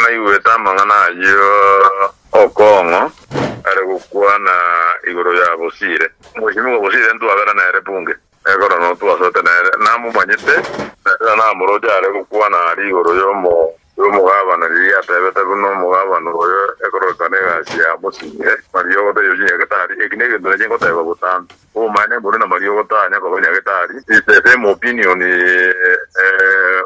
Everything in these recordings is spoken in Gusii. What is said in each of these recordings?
Naigwete amang'ana ayio Okong'o are gokwana igoro ya Bosire. Omwesimigwa Bosire ntwabera nere bunge, ekero notwasoete nere, namomanyete, na namoroche are gokwana aria igoro y'omogabana riria atebete buna omogabana oyo ekororekana egasi ya Mosire, mariogo taiyo chinyagetari. Eki negento nainche ngoteba botambe. Obomaene mbore na mariogo tanya koba nyagetari. It's the same opinion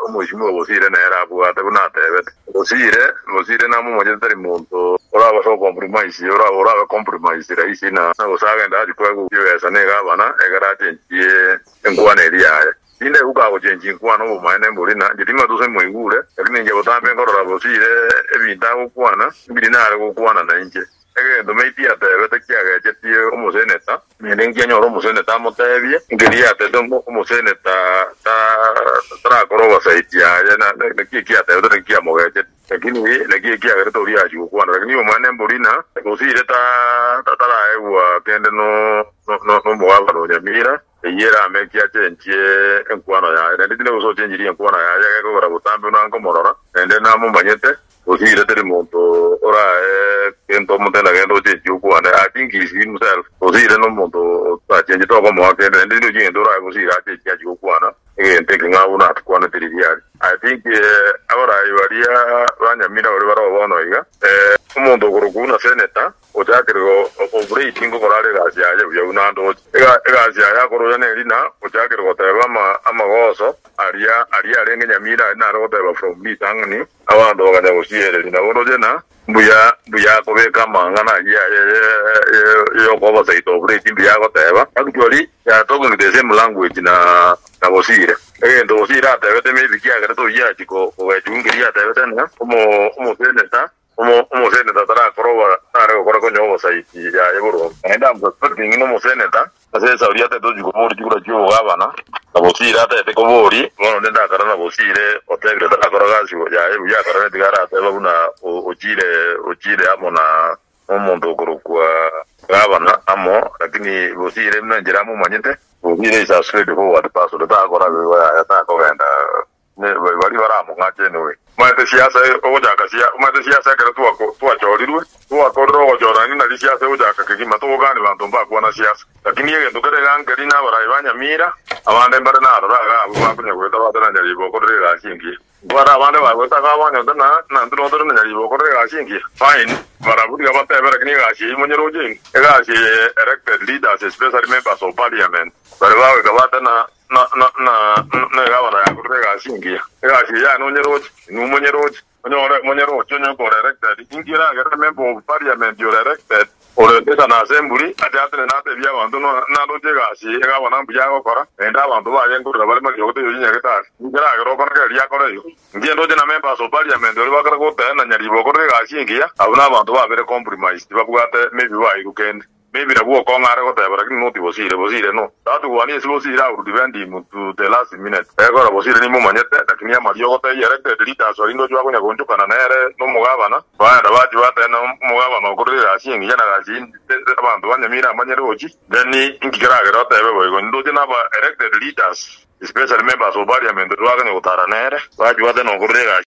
omwesimigwa Bosire nere abwate buna atebete. Bosire, Bosire namomanyete tari monto orabase gocompromise, orabe compromise rahisi na gose agende achie koegwa chibesa na egavana ekero achenchie enkwana eria yaye. Tinde gokagochenchia enkwana obomaene mbori na inche timanyeti gose moigure, lakini inche botambe nkorora Bosire ebinto agokwana mbiri nare gokwana nainche. Egento maybe atebete kiagechetie omoseneta, naende nkianyora omoseneta amotebie, nkeria atebete omoseneta tarakora oversight yaye, naki eki atebete naki kiamogechetie, lakini naki ekiagerete oria achia gokwana, lakini omanyene mbori na gose taraegwa kende nomogabana o Nyamira, eyio erame ekiachenchie enkwano yaye, naende tinde gose ochenchirie enkwana yaye egekogera botambe buna nkomorora, naende namomanyete. Gose teri monto orae gento omonto na gento ochenchie okwane, I think he is himself. Gose ere nomonto otachenchete tokomoa kende, naende tindi gento orae gose ere achenchie achie gokwana egento ekeng'ao buna atukwanete riria aria. I think abarai baria ba Nyamira baria bare bono iga, omonto okorokwa buna senator, Ochakire obureti ngokora are egasi yaye buya buna ndoche. Egasi yaye akorocha neri na ochakire goteba amagoso aria aria arenge nyamira aria nare goteba from ritang'ani abanto bakanya gosiereria nabo ndoche na mbuya mbuya akobeka amang'ana ayio aye yokobasaita obureti mbuya agoteba actually they are talking the same language na na Bosire. Egento Bosire atebete maybe kiagerete oyio achia kogechwa nkeria atebete ng'a omoseneta Omoseneta tarakora obo nare gokora konya obosaiti yaye boronge. Naende am suspecting ng'a omoseneta ase esauri atete ochia koboria chikura chi'obogabana, na Bosire atete koboria, bono onde ndakara na Bosire otebire tarakora gasi yaye buya akarora tiga arateba buna ochire ochire amo na omonto okorokwa gabana amo, lakini Bosire buna enchera amomanyete, Bosire is a straight forward person takora bigo yaye takogenda Baria baramong'ache inwe. Omanyete siasa ogochaka sia omanyete siasa ekero twachorirwe, twakorire ogochora naende nari siasa egochaka kegima togokani banto mbakwana siasa. Lakini egento kere iga nkeri na abarai ba Nyamira, abande mbare narora iga abwo bakonya goeta batari na Nyaribo okorire egasi engiya. Mbare abande bagoeta iga abanyonte na intwe nabo tore na Nyaribo okorire egasi engiya. Fine, barabwo tiga batebe lakini egasi eyio monyeroche inwe. Egasi eye elected leaders especially members of parliament baria bagoika batari na Na, na, na, na egavana yakorire egasi engiya. Egasi eye yane onyeroche, inwe monyeroche, onyore monyeroche onye kore elected. Inki eragere member of parliament ore elected, ore an assembly, ache atenene atebie abanto ng'a naroche egasi eye egavana mbuya agokora, naende abanto baye nkorera bare mariogo taiyo chinyagetari. Inki eragere okore keria akore igo? Inche ndoche na members of parliament oria bakare gotena Nyaribo okorire egasi engiya, abwo nabanto babere compromised, babwate maybe bairwe kende. Maybe nabwo okong'a are goteba lakini not Bosire, Bosire no. That one is Bosire I will defend him to the last minute. Ekero Bosire nimomanyete lakini amaria ogotebia elected leaders baria ndoche bakonya goonchokana nere na omogabana, baenda bachia bateba omogabana okorire egasi engiya na gasi abanto ba Nyamira amanyere gochi, then inki keragere otebe boigo. Ndoche naba elected leaders especially members of parliament twakanya gotara nere, bachia bateba nokorire egasi.